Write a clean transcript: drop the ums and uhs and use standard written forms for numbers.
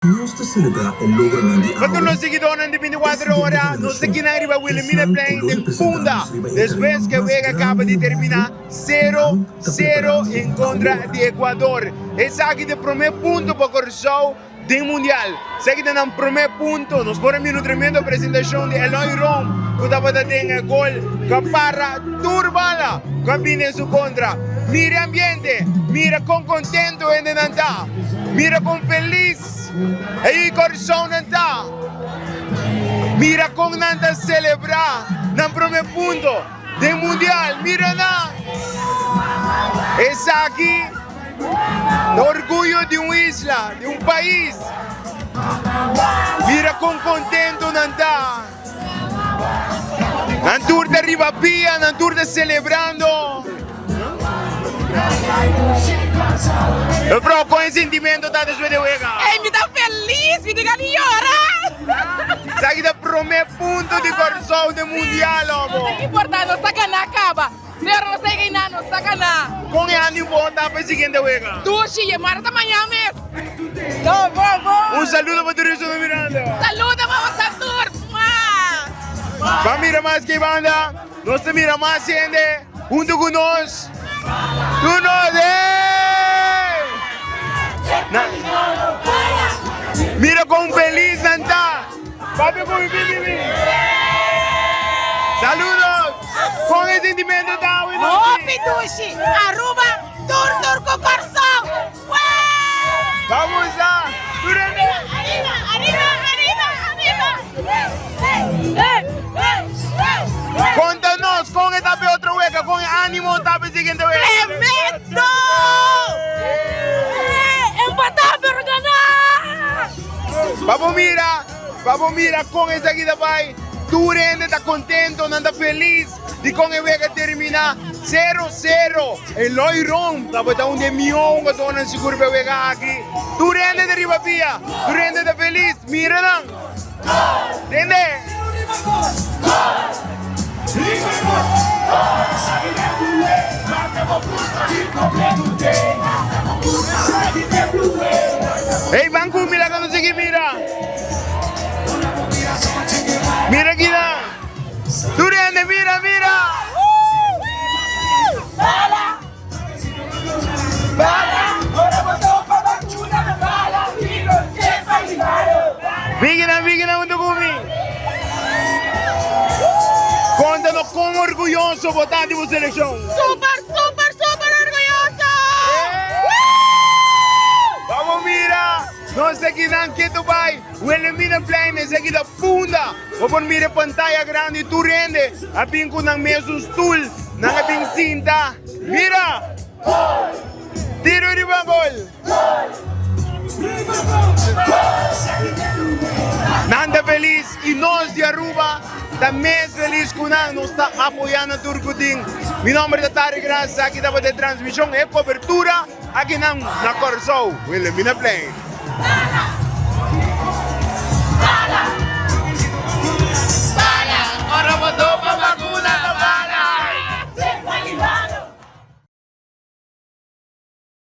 Nos ta selebrá e logronan di Pa tur awe. nos siguidónan di E bintikuater siguiente ora, nos ta generashon, kinan riba Wilhelmina esnan ku Plein lo den representá Punda, nos riba e despues tereno ku e mas wega kaba grandi di na terminá mundu, sero, nan ta sero preparando en kontra awor. di Ecuador. Esaki ta e promé punto pa Kòrsou den Mundial. Esaki ta nan promé punto. Nos por a mira un tremendo presentashon di Eloy Room ku tabata den e gol ku a para tur bala ku a bini den su kontra. Mira e ambiente, mira kon kontentu hendenan ta, mira kon felis. E yu Kòrsou nan ta. Mira kon nan ta selebrá nan promé punto den mundial. Mira nan! Esaki ta orguyo di un isla, di un pais. Mira kon kontentu nan ta. Nan tur ta riba pia, nan tur ta selebrando. Mevrouw, kon e sentimento ta despues di e wega? Ey, mi ta felis, mi tin gana di yora. Esaki ta prome punto di Kòrsou den mundial, omo. No ta importa, nos ta gana kaba. Pero nos ta gana, nos ta gana. Kon e animo ta pa e siguiente wega? Dushi, e mara ta mañan mes. Bo, bo, bo. Un saludo pa tur esun ta mirando. Saludo pa boso tur. Mua. Ban mira mas ki banda. Nos ta mira mas hende hunto ku nos. Tur nos, hey! Na, mira kon felis nan ta. Papia ku mi, bin, bin, bin. Saludos! Kon e sentimento ta awe nochi? Hopi dushi! Aruba tur tur ku Kòrsou! Wee! Vamos a! Tur hende! Arriba, arriba, arriba, arriba! Konta nos kon e ta p'e otro wega, kon e animo ta p'e siguiente wega. Tremendo! Empatá pero ganá! Pa bo mira, pa bo mira kon esaki ta bai. Tur hende ta kontento, nan ta felis di kon e wega terminá sero sero. Eloy Rom tabata un di e mihó hungadónan sigur pa e wega aki. Tur hende ta riba pia, tur hende ta felis. Mira nan. Tende! Hey, ban cu mi laga nos sigui mira. Mira kina. Tur hende mira, mira. Bigina, bigina hunto ku mi. Konta nos kon orguyoso bo ta di bo selekshon. Super, super, super orguyoso! Bamo mira, nos ta kinan ketu bai Wilhelminaplein, esaki ta Punda. Bo por mira e pantaya grandi, tur hende a bin ku nan mesun stul, nan a bin sinta. Mira! Tiro riba gol! Nan ta felis y nos di Aruba ta mes felis cu nan. Nos ta apoya nan tur cu tin. Mi nomber ta Tarek Ras, esaki tabata e transmision, e cobertura akinan na Corsou, Wilhelminaplein.